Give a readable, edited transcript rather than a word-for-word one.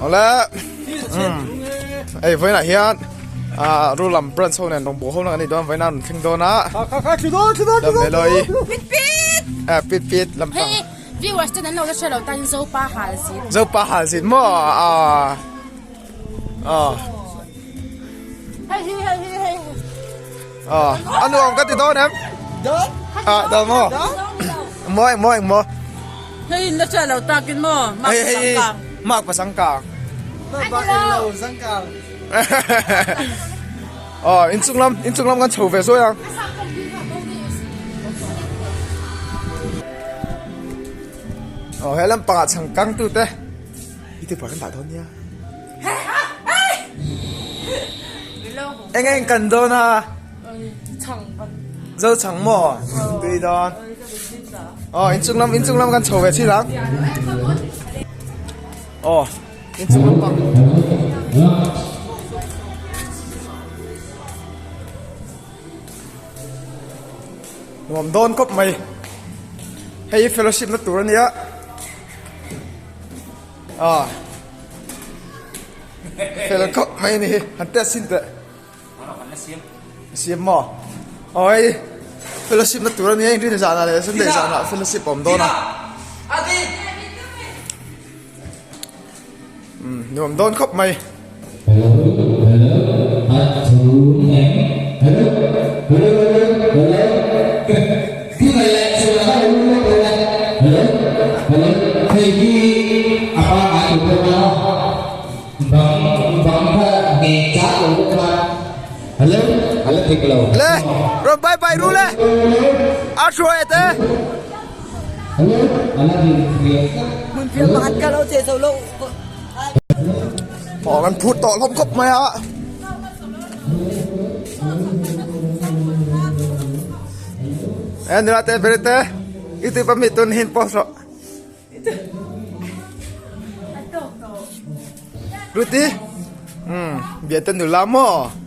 Awle hei vawiinah hian ah Rulam branch ho nen rawngbawh ho na kan nei dawn vawiinah an rawn thleng dawn a Lammelawii eh pit pit lampang Hei viewers ten an lo la hre lo tan Zopa hal zin Zopa hal zin maw ah ah Hei hi hei hi hei ah a nuam ka ti dawn em ah dawn maw maw eng maw eng maw Hei in la hre lo takin maw Hei hei mak pasang kang Aw inchung lam inchung lam kan chho ve zuai ang Aw he lampangah chhang kang tu te i ti kan dah dawn nia Eng eng kan dawn a Zo chhang maw tui dawn Aw inchung lam inchung lam kan chho ve chin ang Aw inchung lampang Nuam dawn khawp mai hei hi fellowship na tur ania ah fel khawp mai ani hi han test chhin teh siam maw aw hei fellowship na tur ania inrin zanah leh sunday zanah fellowship a awm dawn a nuam dawn khawp mai. Le rawn bye bye ru le a hruai te. Aw kan phut tawh hlawm khawp mai a. E nula te bere te i tu pa mi tun hin post rawh. Ruti. Um bia te nula maw.